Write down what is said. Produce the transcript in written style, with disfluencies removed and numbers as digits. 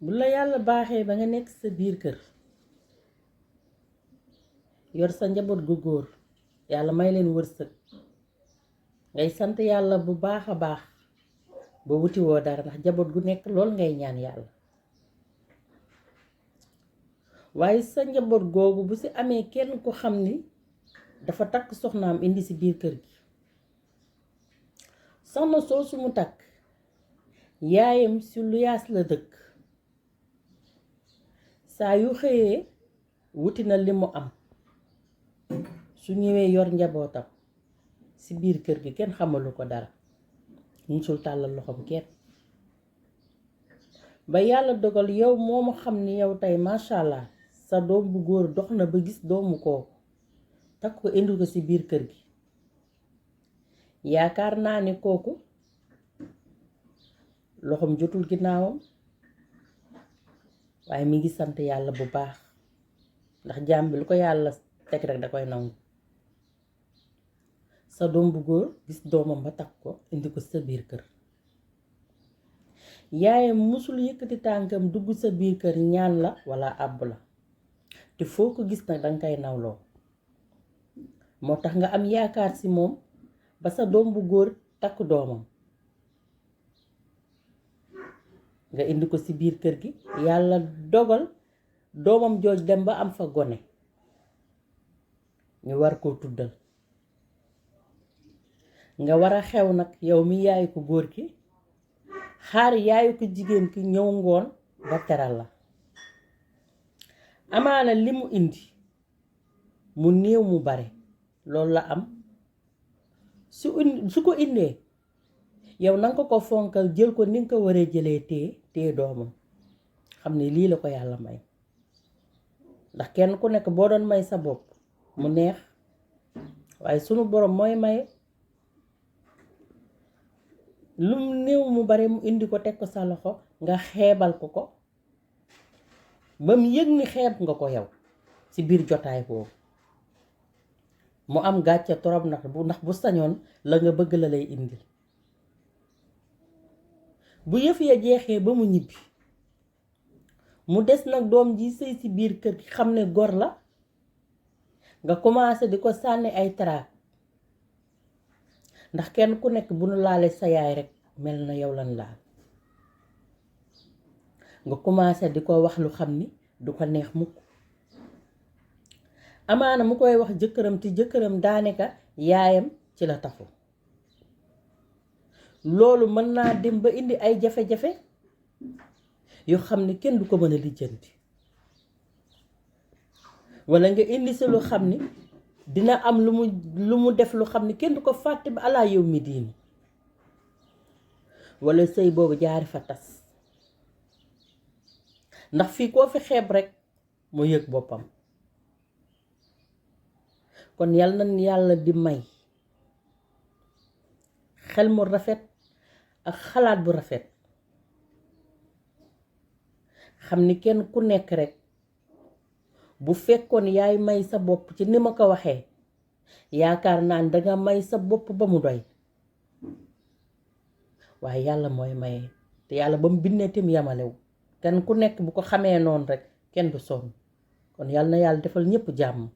bu la yàlla baaxee ba nga nekk sa biir kër yor sa njaboot gu góor yàlla may leen wërsëg ngay sant yàlla bu baax a baax ba wuti woo dara ndax njaboot gu nekk lool ngay ñaan yàlla waaye sa njaboot googu bu ci amee kenn ko xam ni dafa takk soxnaam indi ci biir kër gi soxna soosu mu takk yaayam ci luyaas la dëkk saa yu xëyee wuti na li mu am su ñëwee yor njabootam ci biir kër gi kenn xamalu ko dara musul tàllal loxoom kenn ba yàlla dogal yow moomu xam ni yow tey mashallah sa doom bu góor dox na ba gis doomu kooku takk ko indi ko ci biir kër gi yaakaar naa ni kooku loxoom jotul ginnaawam waaye mi ngi sant yàlla bu baax ndax jaam bi lu ko yàlla teg rek da koy nangu sa doom bu góor gis doomam ba takk ko indi ko sa biir kër yaayam musul yëkkati tànkam dugg sa biir kër ñaan la walla àbb la te foo ko gis nag danga koy nawloo moo tax nga am yaakaar ci moom ba sa doom bu góor takk doomam nga indi ko ci biir kër gi yàlla dogal doomam jooj dem ba am fa gone ñu war koo tuddal nga war a xew nag yow mi yaayu ko góor ki xaar yaayu ko jigéen ki ñëw ngoon ba teral la amaana li mu indi mu néew mu bare loolu la am su ko indee yow nanga ko fonkal jël ko ni nga ko waree jëlee téye doomam xam ne lii la ko yàlla may ndax kenn ku nekk boo doon may sa bopp mu neex waaye sunu borom mooy maye lu néew mu bare mu indi ko teg ko sa loxo nga xeebal ko ba mu yëg ni xeeb nga ko yow ci biir jotaay boobu mu am gàcce torop ndax bu sañoon la nga bëgg la lay indi bu yëf ya jeexee ba mu ñibbi mu des nag doom ji sëy ci biir kër gi xam ne gor la nga commencé di ko sànni ay traak ndax kenn ku nekk bu nu laalee sa yaay rek mel na yow lan laal nga commencé di ko wax lu xam ni du ko neex mukk amaana mu koy wax jëkkëram te jëkkëram daanaka yaayam ci la tafu loolu mën naa dem ba indi ay jafe-jafe yoo xam ne kenn du ko mën a lijjanti walla nga indi si lu xam ni dina am lu mu def lu xam ni kenn du ko fàtte ba alaa yow mi diini walla sëy boobu jaari fa tas ndax fii koo fi xeeb rekk mu yëg boppam kon yàlla na yàlla di may xel mu rafet ak xalaat bu rafet xam ni kenn ku nekk rekk bu fekkoon yaay may sa bopp ci ni ma ko waxee yaakaar naa ne danga may sa bopp ba mu doy waaye yàlla mooy maye te yàlla ba mu bindee tim yamalewu kenn ku nekk bu ko xamee noonu rekk kenn du sonn kon yàlla na yàlla defal ñépp jàmm